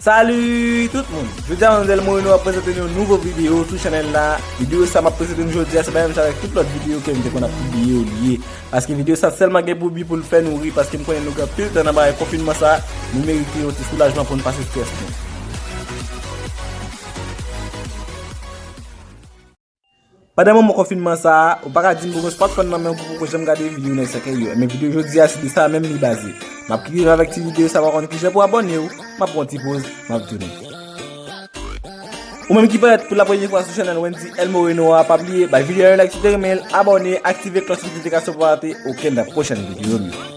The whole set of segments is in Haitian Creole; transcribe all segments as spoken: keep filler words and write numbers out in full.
Salut tout moun! Jodi a Manzèl Moreno ap prezante nou yon nouvo videyo sou chanèl la. Videyo sa m ap prezante nou jodi a se pa menm jan avèk tout lòt videyo ke m te konn ap pibliye yo li ye. Paske videyo sa sèlman gen pou bi pou l fè nou ri, paske m konnen nou gen anpil tan nan bagay konfinman sa, nou merite yon ti soulajman pou n pase estrès nou. Pandan moman konfinman sa a, ou pa ka di m poko smartphone nan men w pou poko janm gade videyo nèg sa k yo. Men videyo jodi a se de sa menm li baze. M ap kite nou avèk ti videyo sa, pa konn kijan pou abòne w, m ap pran ti poz, m ap tounen. Ou menm ki parèt pou la premyè fwa sou chanèl Wendy El Moreno a, pa bliye bay videyo a yon like si w te renmen l, abòne, aktive klòch notifikasyon pou pa rate okenn nan pwochèn videyo m yo.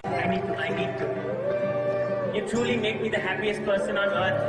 I need to, I need to. You truly make me the happiest person on earth.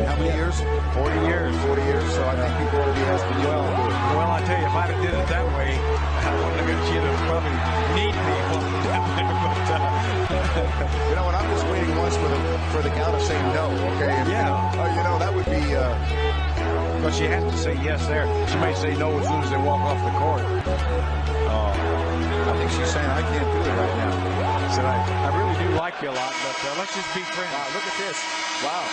How many years? Forty years. Forty years, so I think people will be asking you. Well, well, I tell you, if I'd have did it that way, I wouldn't have been, she'd have probably kneed me. But, uh, you know what? I'm just waiting once for the, for the gal to say no, okay? And, yeah. Uh, you know, that would be, uh, but she has to say yes there. She might say no as soon as they walk off the court. Uh, I think she's saying, "I can't do it right now." So I, I really do like you a lot, but, uh, let's just be friends. Wow, look at this. Wow.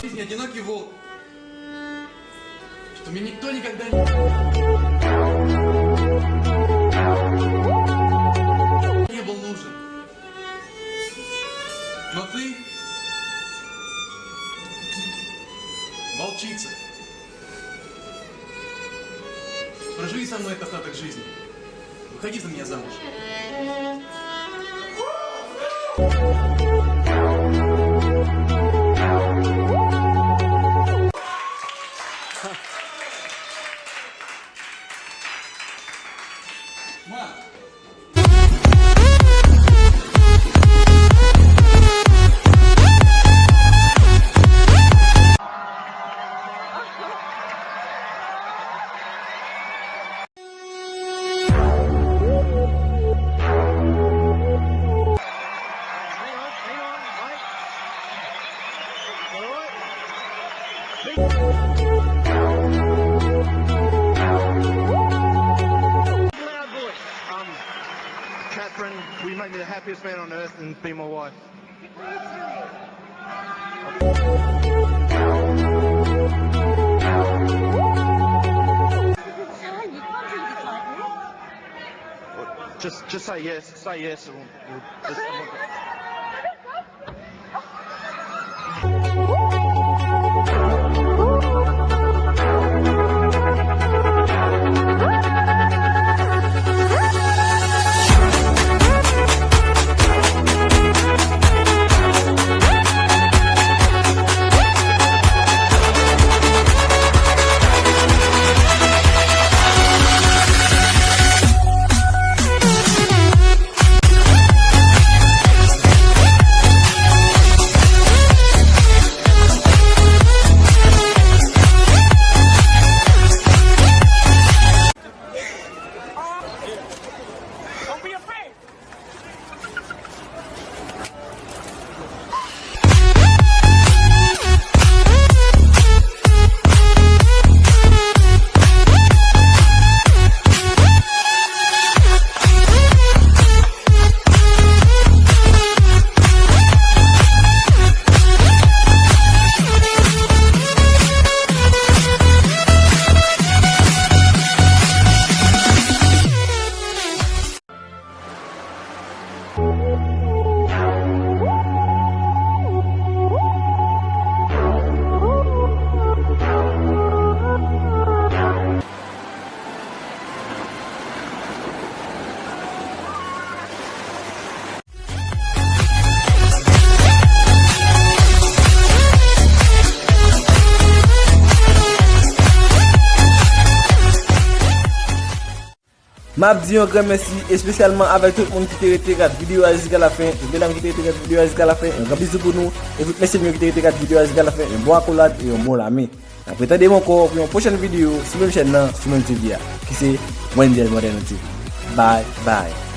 Жизнь одинокий волк. Что мне никто никогда не... не был нужен. Но ты волчица. Проживи со мной этот остаток жизни. Выходи за меня замуж. Um, Catherine, will you make me the happiest man on earth and be my wife? Just, just say yes, say yes, and we'll, we'll just, M ap di yon gran mèsi espesyalman avèk tout moun ki te rete gad videyo a jiska lafen, tout medam ki te rete gad videyo a jiska lafen, yon gran bizou pou nou, e tout mesye nou yo ki te rete gad videyo a jiska lafen, yon bon akolad e yon bon lame. N ap retande m ankò pou yon pwochèn videyo sou menm chèn nan, sou menm T V a, ki se Wendel Modène T V. Bye bye.